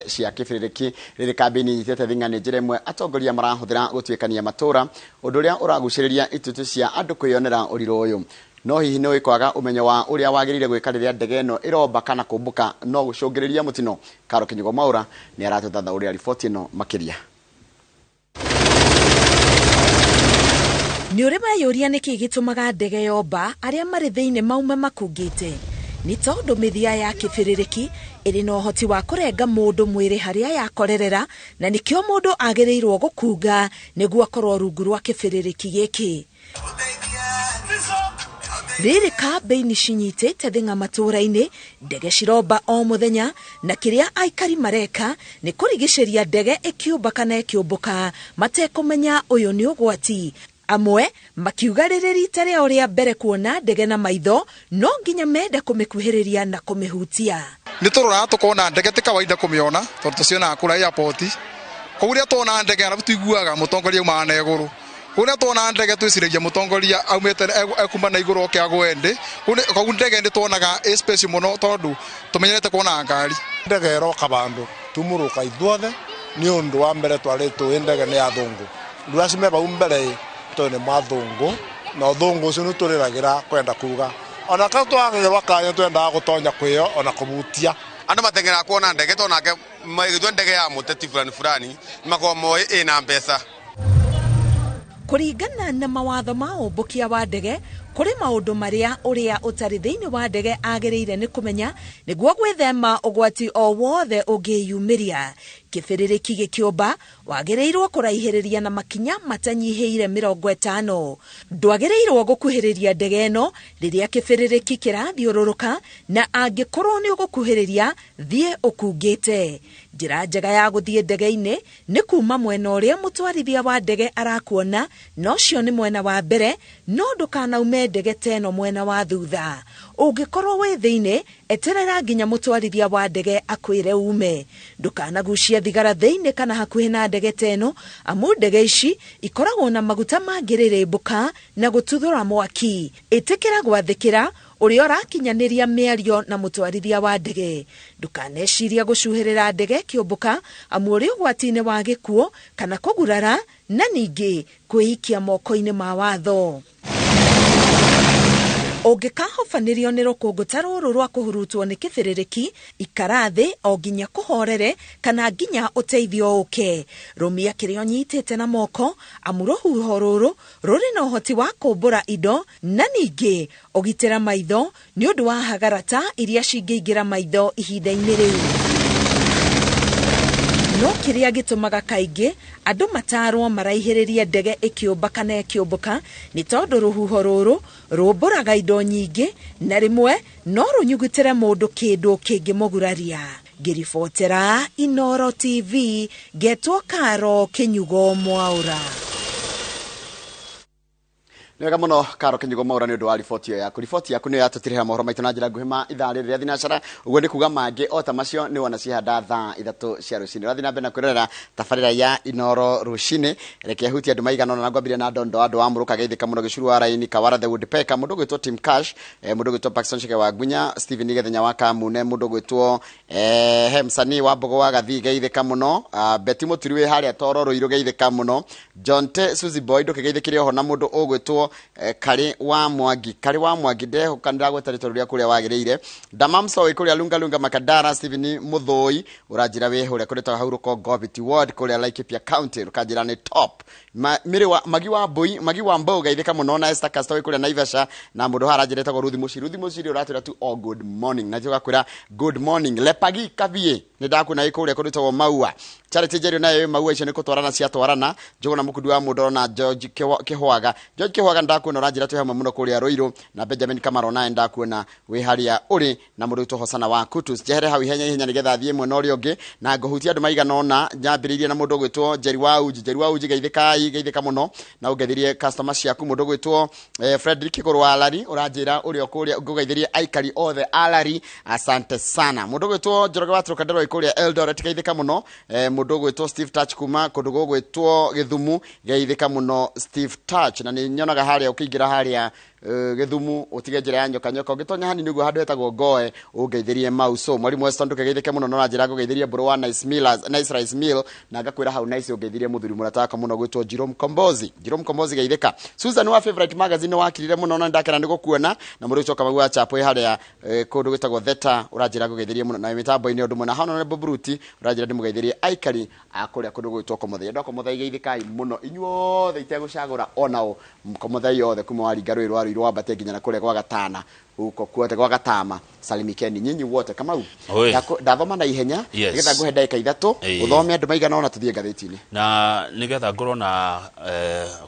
Cia kĩbĩrĩrĩki rĩrĩ kambĩini inyitĩte thing'a nĩ njĩra ĩmwe atongoria marahũthĩra gũtuĩkania matũũra, ũndũ ũrĩa ũragucĩrĩria itutu cia andũ kwĩyonera ũrirũ ũyũ. No hihi nĩ ũĩ kwaga ũmenyo wa ũrĩa wagĩrĩire gwĩka rĩrĩa ndege ĩno ĩromba kana kũmbũka no gũcũngĩrĩrie mũtino? Karo Kĩnyugo Mwaũra nĩ aratũthathaũrĩra riboti ĩno makĩria. Nĩ ũrĩ weyũria nĩkĩ gĩtũmaga ndege yomba arĩa marĩ thĩinĩ maume makungĩte? Nĩ tondũ mĩthia ya kĩbĩrĩrĩki ĩrĩ na ũhoti wa kũrenga mũndũ mwĩrĩ harĩa yakorerera, na nĩkĩo mũndũ agĩrĩirwo gũkunga nĩguo akorwo rungu rwa kĩbĩrĩrĩki gĩkĩ. Rĩrĩ kambĩini cinyitĩte thing'a matũũra-inĩ, ndege ciromba o mũthenya, na kĩrĩa aikari mareka nĩ kũrigicĩria ndege ĩkĩũmba kana ĩkĩũmbũka matekũmenya ũyũ nĩ ũgwati. Amwe makiuga rĩrĩ rita rĩao rĩa mbere kuona ndege na maitho, no nginya mende kũmĩkuhĩrĩria na kũmĩhutia. Nĩ tũroraga tũkona ndege ti kawaida kũmĩona tondũ tũcionaga kũrĩa airport. Koguo rĩrĩa tuona ndege arabu tuiguaga mũtongoria aumaga na igũrũ. Koguo rĩrĩa tuona ndege twĩciragia mũtongoria aumĩte ekuma na igũrũ oke agwe thĩ. Koguo ndege nĩ tuonaga ĩ special mũno tondũ tũmenyerete kuona ngari. Ndege ĩroka vandũ tumũrũka ithuothe nĩ ũndũ wa mbere twarĩ tũĩ ndege nĩ athũngũ. Rĩu acio me vau mbere tondũ nĩ mathũngũ na ũthũngũ ũcio nĩ tũrĩragĩra kwenda kuga. Ona ka twagĩrwa kanya twendaga gũtonya kwĩyo ona kũmutia. Andũ mateng'eraga kuona ndege tondũ nake maigĩtwo ndege ya mũteti fulani fulani makoragwo moĩ ĩna mbeca. Kũringana na mawatho ma ũmbũkia wa ndege, kũrĩ maũndũ marĩa ũrĩa ũtarĩ thĩinĩ wa ndege agĩrĩire nĩ kũmenya nĩguo gwĩthema ũgwati o wothe ũngĩyumĩria. Kĩbĩrĩrĩki gĩkĩũmba wagĩrĩirwo kũraihĩrĩria na makinya matanyihĩire 50. Ndwagĩrĩirwo gũkuhĩrĩria ndege ĩno rĩrĩa kĩbĩrĩrĩki kĩrathiũrũrũka, na angĩkorwo nĩ ũgũkuhĩrĩria thiĩ ũkungĩte. Njĩra njega ya gũthiĩ ndege-inĩ nĩ kuma mwena ũrĩa mũtwarithia wa ndege arakuona, na ũcio nĩ mwena wa mbere, no ndũkanaume ndege ta ĩno mwena wa thutha. Ũngĩkorwo wĩ thĩinĩ, eterera nginya mũtwarithia wa ndege akwĩre ume. Ndũkanagucie thigara thĩinĩ kana hakuhĩ na ndege ta ĩno, amu ndege ici ikoragwo na maguta mangĩrĩrĩmbũka na gũtuthũra mwaki. Ĩtĩkĩra gwathĩkĩra ũrĩa ũrakinyanĩria mĩario na mũtwarithia wa ndege. Ndũkanecirie gũcuhĩrĩra ndege ĩkĩũmbũka, amu ũrĩ ũgwati-inĩ wa gĩkuũ kana kũgurara, na ningĩ kwĩikia moko-inĩ ma watho. Ũngĩkahobanĩrio nĩ rũkũngũ ta rũrũ rwa kũhurutwo nĩ kĩbĩrĩrĩki, ikara thĩ o nginya kũhorere kana nginya ũteithio ũke. Rũmia kĩrĩa ũnyitĩte na moko, amu rũhuho rũrũ rũrĩ na ũhoti wa kũmbũra indo, na ningĩ ũgitĩra maitho nĩ ũndũ wa hagarata iria cingĩingĩra maitho ihinda-inĩ rĩu. No kĩrĩa gĩtũmaga kaingĩ andũ matarwo maraihĩrĩrie ndege ĩkĩũmba kana ĩkĩũmbũka nĩ tondũ rũhuho rũrũ rũmbũraga indo nyingĩ na rĩmwe no rũnyugutĩre mũndũ kĩndũ kĩngĩmũguraria. Ngĩribotera Inooro TV, ngetwo Karo Kĩnyugo Mwaũra. Nĩ wega mũno Karo Kĩnyugo Mwaũra nĩ ũndũ wa riboti ĩyo yaku. Riboti yaku nĩyo yatũtirĩha mohoro maitũ na njĩra nguhĩ ma ithaa rĩrĩ rĩa thinacara. Ũguo nĩ kuga mangĩ o ta macio nĩ wona ciehanda thaa 3 cia rũcinĩ. Ũrathiĩ na mbere na kwĩrorera tabarĩra ya Inooro rũcinĩ. Reke hutie andũ maigana ũna na ngwambĩrĩria na Ndondo andũ wa Mũrũka geithĩka mũno Gĩcuru wa Raini Kawara the Woodpecker, mũndũ ũgwĩtwo Tim Cash, mũndũ ũgwĩtwo Paxton Chege wa Ngunya, Steven Gethenya wa Kamune, mũndũ ũgwĩtwo he msanii wa Mbogo wa Gathii geithĩka mũno, Betty Mũturi wĩ harĩa Toro Rũirũ geithĩka mũno, John T Suzy Boy ndũkĩgeithĩkĩre oho na mũndũ ũgwĩtwo Karĩ wa Mwangi. Karĩ wa Mwangi ndehoka ndĩragweta rĩtwa rĩrĩa kũrĩa wagĩrĩire. Damam Soy kũrĩa Lunga Lunga Makadara, Steven Mũthũi ũranjĩra wĩ hũrĩa kũrĩa hau Rũkongo Biti Ward kũrĩa Laikipia County, ũkanjĩra nĩ top. Mĩrĩ wa Magi wa Mbui, Magi wa Mbou geithĩka mũno na Esther Castoy kũrĩa Naivasha, na mũndũ haha aranjĩra etagwo Ruthi Mũciri. Ruthi Mũciri ũratwĩra tu oh good morning, na tũgakwĩra good morning. Lepagi Kavie nĩ ndakuona wĩ kũrĩa kũndũ gwĩtagwo Maua. Charity Njeri nayo wĩ Maua, icio nĩ kũtwarana ciatwarana. Njũgũna Mũkundi wa Mũndoro na George Kĩhwaga. George Kĩhwaga ndakuona ũranjĩra twĩ hamwe mũno kũrĩa Rũirũ, na Benjamin Kamaro naye ndakuona wĩ harĩa ũrĩ na mũndũ witũ Hosana wa Kutus. Njehere hau ihenya ihenya nĩgetha thiĩ mwena ũrĩa ũngĩ na ngũhutia andũ maigana ũna. Nyambĩrĩirie na mũndũ ũgwĩtwo Njeri wa Uji. Njeri wa Uji geithĩkai, geithĩka mũno na ũngeithirie customer ciaku. Mũndũ ũgwĩtwo Frederick Kĩgũrũ wa Lari ũranjĩra ũrĩa kũrĩa ngũgeithirie aikari othe a Lari, asante sana. Mũndũ ũgwĩtwo Njoroge wa Trocadero kũrĩa Eldoret geithĩka mũno. Mũndũ ũgwĩtwo Steve Touch kuma kũndũ gũgwĩtwo Gĩthumu geithĩka mũno Steve Touch, na nĩ nyonaga harĩa ũkĩingĩra harĩa Gĩthumu ũtige njĩra ya nyoka nyoka ũngĩtonya hanini ũguo handũ hetagwo Ngoe ũngeithĩrie Mauso. Mwalimu Weston ndũkegeithĩke mũno no njĩra ngũgeithĩrie mbũrũ wa Nice Millers, Nice Rice Mill, na ngakwĩra hau Nice ũngeithĩrie mũthuri mũrata wakwa mũno gwĩtwo Jerome Kombozi. Jerome Kombozi geithĩka. Susan wa Favorite Magazine wakirire mũno na ndakena nĩ gũkuona, na mũrĩ ũcoka mau wa Chapo harĩa kũndũ gwĩtagwo Theta ũranjĩra ngũgeithĩrie mũno, na mĩtambo-inĩ ũndũ mũna Honorable Bruti ũranjĩra ndĩmũgeithĩrie aikari a kũrĩa kũndũ gwĩtwo Komothei. Andũ a Komothei geithĩkai mũno inyuothe itegũcagũra onao Komothei yothe kuma waringa rũĩ rwa Ruiru wambate nginya na kũrĩa gwa Gatana huko kuote gwa Gatama, salimikeni nyinyi wote. Kamau, Oi. ndathoma na ihenya Yes. nigetha nguhe ndagĩka 3 ũthome andũ maigana ona tũthiĩ ngathĩti-inĩ. Na nigetha ngorwo na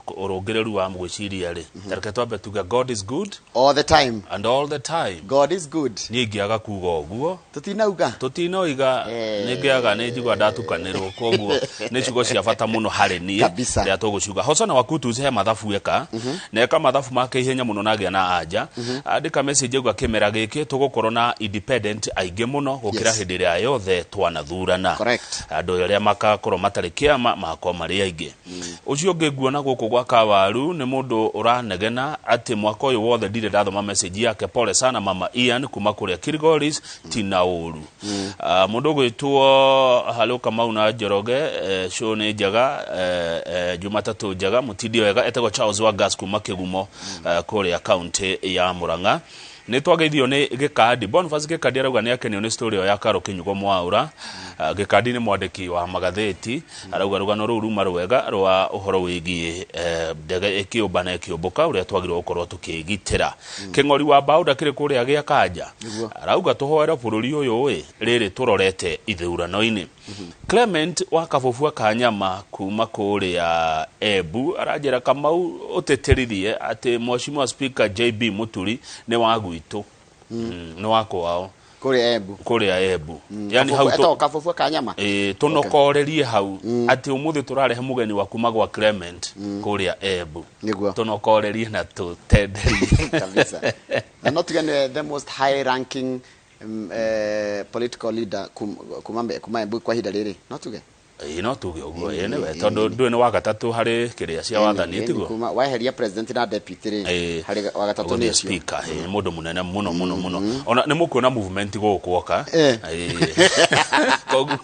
ũrũngĩrĩru wa gwĩciria rĩ, reke twambe tuge God is good all the time and all the time. God is good. Niĩ ingĩaga kuga ũguo Tũtinauga tũtinoiga nĩ ngĩaga nĩ njigua ndatukanĩrwo, koguo nĩ ciugo cia bata mũno harĩ niĩ Kabisa. rĩrĩa tũgũciuga. Hosana wa Kutus he mathabu eka na eka mathabu make ihenya mũno na agĩa na anja. Andĩka message auga kĩmera gĩkĩ tũgũkorwo na independent aingĩ mũno gũkĩra hĩndĩ ĩrĩa yothe twanathurana. Correct. Andũ arĩa makakorwo matarĩ kĩama magakorwo marĩ aingĩ. Ũcio ũngĩ nguona gũkũ gwa Kawaru nĩ mũndũ ũranegena atĩ mwaka ũyũ wothe ndirĩ ndathoma message yake. Pole sana mama Ian kuma kũrĩa Kilgoris, tina ũru. Mũndũ ũgwĩtwo Halo Kamau na Njoroge, show nĩ njega, Jumatatũ njega mũtindio wega, etagwo Charles Wagas kuma Kĩgumo, kũrĩa kaunti ya Murang'a. Nĩ twageithio nĩ Gĩkandi Boniface Gĩkandi arauga nĩ akenio nĩ story ĩyo ya Karo Kinyugo Mwaura. Gĩkandi nĩ mwandĩki wa magathĩti, arauga rũgano rũu ruma rwega rwa ũhoro wĩgiĩ ndege ĩkĩũmba na ĩkĩũmbũka ũrĩa twagĩrĩirwo gũkorwo tũkĩgitĩra. Kĩng'ori wa mbaũ ndakĩrĩ kũrĩa gĩa Kanja, arauga tũhoere bũrũri ũyũ ĩ rĩrĩ tũrorete ithurano-inĩ. Clement wa Kabubua ka nyama kuma kũrĩa Embu aranjĩra Kamau ũtĩtĩrithie atĩ Mheshimiwa Speaker JB Muturi nĩ wa gwitũ, nĩ wa kwao kũrĩa Embu. Kũrĩa Embu, yani hau Etagwo Kabubua ka nyama. Ĩ, tũnokorerie hau atĩ ũmũthĩ tũrarehe mũgeni wa kuma gwa Clement kũrĩa Embu. Nĩguo. Tũnokorerie na tũtenderie. Kabisa, na no tuge nĩ the most high ranking political leader kuma Embu kwa ihinda rĩrĩ, no tuge. Ĩ, no tuge ũguo, ĩ nĩwe, tondũ ndũĩ nĩ wa gatatũ harĩ kĩrĩa cia wathani, tiguo? Kuma waeheria president na deputy rĩ, harĩ wa gatatũ ũguo nĩ nĩ ũcio. Speaker, ĩ, nĩ mũndũ mũnene mũno mũno mũno, ona nĩ mũkuona movement gũkũ oka. Koguo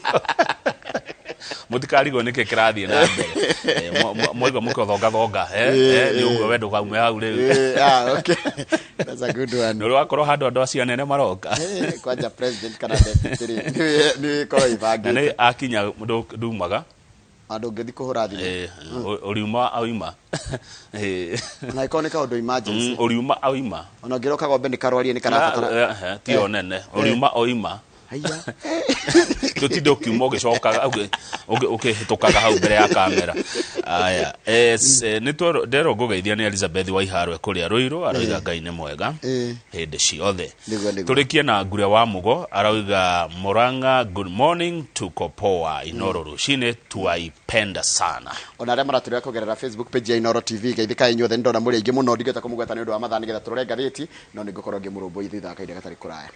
mũtikarigwo nĩkĩ kĩrathiĩ na mbere. Mwaigua mũkĩthongathonga, nĩ ũguo we ndũkaume hau rĩu. Okay, that's a good one. Nĩ ũrĩ wakorwo handũ andũ acio anene maroka. Kwanja president kana deputy rĩ, nĩ ĩkorwo Na ibangĩte. nĩ akinya ndumaga. Andũ ũngĩthiĩ kũhũra thimũ. Ũriuma auma. Ona ĩkorwo nĩ kaũndũ emergency. Ũriuma auma. Ona ũngĩrwo kagombe nĩ karwarie nĩ karabatara. Ti o nene ũriuma oima. Haiya. Tũtinde ũkiuma ũgĩcokaga ũkĩhĩtũkaga hau mbere ya kamera aya. Nĩ nderwo ngũgeithia nĩ Elizabeth Waiharwe kũrĩa Rũirũ, aroiga Ngai nĩ mwega hĩndĩ ciothe. Nĩguo, nĩguo. Tũrĩkie na Nguria wa Mugo, arauga Murang'a good morning, tuko poa, Inoro rũcinĩ tuaipenda sana. Ona arĩa maratũrĩa kũgerera Facebook page ya Inoro TV, geithĩkai inyuothe, nĩ ndona mũrĩ aingĩ mũno, ndingĩhota kũmũgweta nĩ ũndũ wa mathaa nĩgetha tũrore ngathĩti, no nĩ ngũkorwo ngĩmũrũmbũiya thutha wa kahinda gatarĩ kũraya.